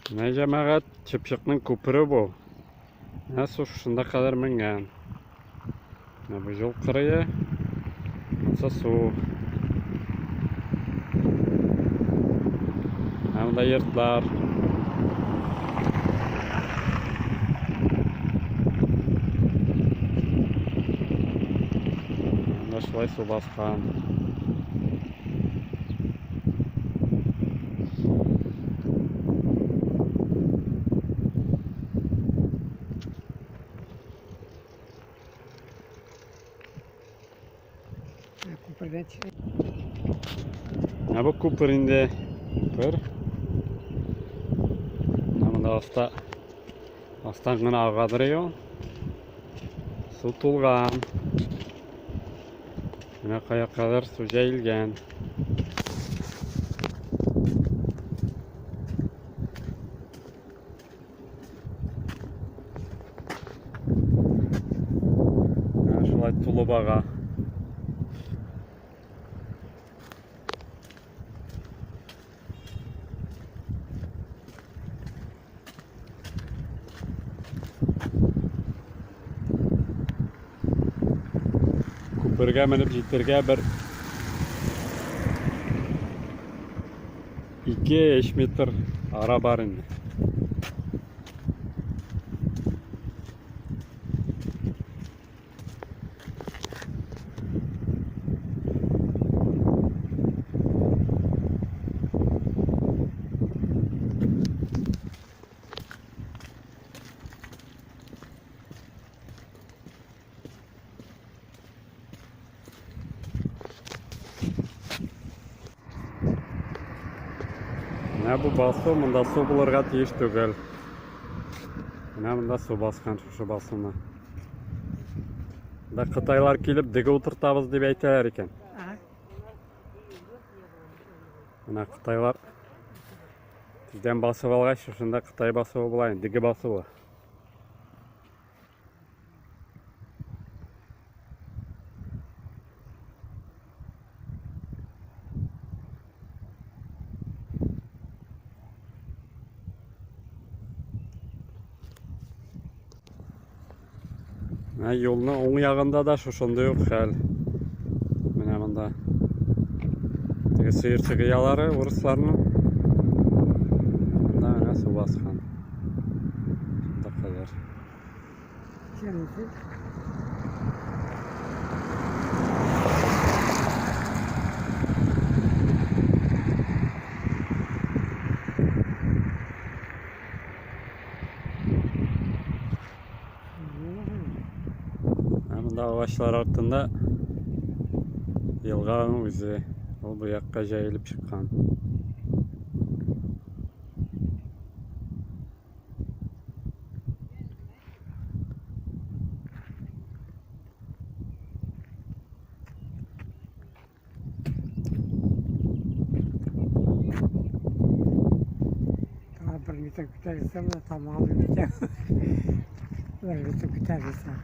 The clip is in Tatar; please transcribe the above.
Менә җәмәгать, чыпчыкның күпере бу. Менә су шушында кадәр менгән. Менә бу юл кырые. Монсы су. Менә монда йортлар. Монда шулай су баскан. Күпердән чыгып. Менә бу күпер инде. Күпер. Менә монда аста астан гына агадыр юл. Су тулган. Менә кая кадәр су җәелгән. Менә шулай тулып ага. Күпергә менеп җитәргә бер 2-3 метр ара бар инде. Менә бу басу, монда су булырга тиеш түгел. Менә монда су баскан шушы басуны. Да кытайлар килеп дөге утыртабыз дип әйтәләр икән. Менә кытайлар тиздән басып алгач, шушында кытай басуы була инде, дөге басуы. Менә юлның уң ягында да шушындый ук хәл. Менә монда теге сыерчык оялары урысларның. Монда менә су баскан. Шунда кадәр. Кемде? Ә монда агачлар артында елганың үзе. Ул бу якка җәелеп чыккан. Daha bir metre күтәрелсә, менә тамагым бетә. Бер метр күтәрелсә.